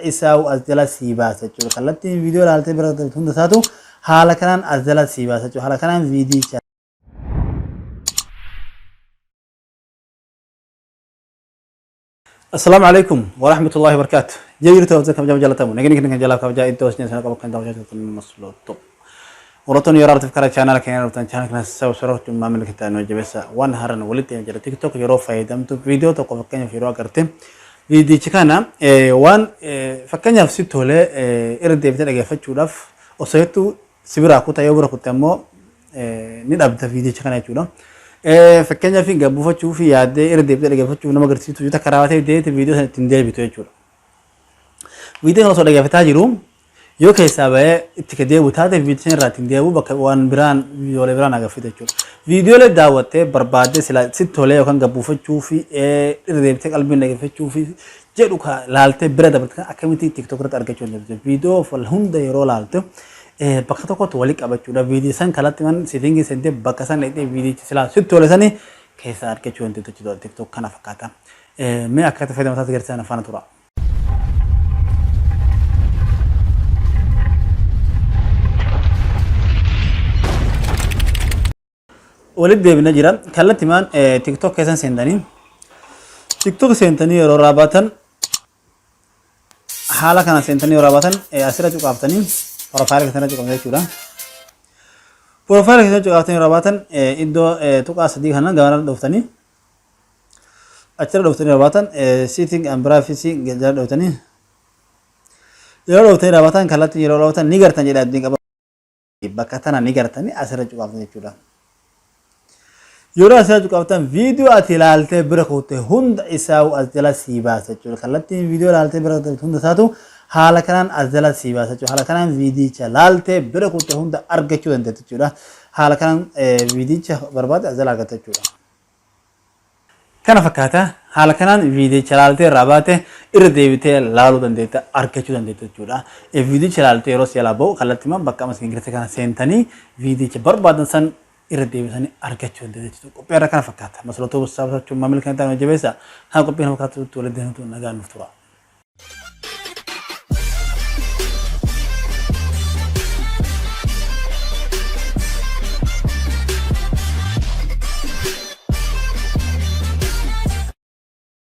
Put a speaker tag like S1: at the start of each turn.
S1: isaa as jala sii baasa jechuudha. Kallattiin viidiyoo ilaaltee bira kutte hunda isaatu haala kanaan as jala sii baasa jechuudha. Haala kanaan viidiyicha Assalamu alaikum wa rahmatullahi wa barakatuh. Jirtu hawwata kabajaa jaalatamu. Nageenyi kan jalaa kabajaa iddoo isin sana qabu kan daawwachaa jirtan maslooto. Warrootni yeroo artiif karaa chaanaala keenya dhuftan, chaanaala kana subscribe gochuun maamila keenya ta'an jabeessa. Waan haaraan walitti jira. TikTok yeroo fayyadamtu, viidiyoo tokko fakkeenyaaf yeroo agarte, viidiyichi kana waan fakkeenyaaf si tolee irra deebitee dhaggeeffachuudhaaf osoo jettu si biraa kuta. Yoo bira kutte ammoo ni dhabda viidiyicha kana jechuudha. Fakkeenyaaf gabbuufachuu fi yaaddee irra deebitee dhaggeeffachuuf nama agarsiisu yoo takka raawwatee deebite, viidiyoo sana ittiin deebitu jechuudha. Viidiyoo kana osoo dhaggeeffataa jiru yoo keessaa bahee itti ka deebi'u taate, viidiyoo sana irraa ittiin deebi'u bakka waan biraan viidiyoolee biraan agarsiisa jechuudha. Viidiyoolee daawwattee barbaaddee sila sitti tolee yookaan gabbuufachuu fi irra deebitee qalbiin dhaggeeffachuu fi jedhu ka laaltee bira dabarte kan akkamitti TikTok irratti argachuu dandeessu? Viidiyoo hunda yeroo laalte bakka tokkotti walii qabachuudha. Viidiyoo san kalatti man setting seentee bakka san dhaqxee viidiyicha silaa sitti tole sanii keessaa argachuu dandeettu jechuudha. TikTok kana fakkaata. Mee akkaataa fayyadama isaatti agarsiisan faana tura. Walitti deebina jira. Kallattimaan TikTok keessan seentanii, TikTok seentanii yeroo raabatan, haala kana seentanii yeroo raabatan, asirra cuqaaftanii profile keessan irra cuqaaftan jechuudha. Profile keessan cuqaaftanii yeroo raabatan, iddoo tuqaa sadii kana gamarra dhooftanii, achirra dhooftanii raabatan, setting and privacy jala dhooftanii yeroo dhooftanii raabatan, kallattiin yeroo raabatan ni gartan jedha abdiin qaba. Bakka tana ni gartanii asirra cuqaaftan jechuudha. Yeroo asirra cuqaaftan, viidiyoo ati ilaaltee bira kutte hunda isaa as jala sii baasa jechuudha. Kallattiin viidiyoo ilaaltee bira kutte hunda isaatu haala kanaan as jala sii baasa jechuudha. Haala kanaan viidiyicha laaltee bira kutte hunda argachuu dandeetta jechuudha. Haala kanaan viidiyicha barbaade as jala argatta jechuudha. Kana fakkaata. Haala kanaan viidiyicha laaltee irraa baate irra deebitee laaluu dandeetta, argachuu dandeetta jechuudha. Viidiyicha laaltee yeroo si jalaa ba'u, kallattiimaan bakka amma isin gartee kana seentanii viidiyicha barbaadan san irra deebisanii argachuu dandeetta jechuudha. Qophii irra kana fakkaata. Masalotoo sabachuun maamila kan ta'an jabeessa. Haa, qophii kana fakkaatutti walitti deemtu nagaan nuuf tura.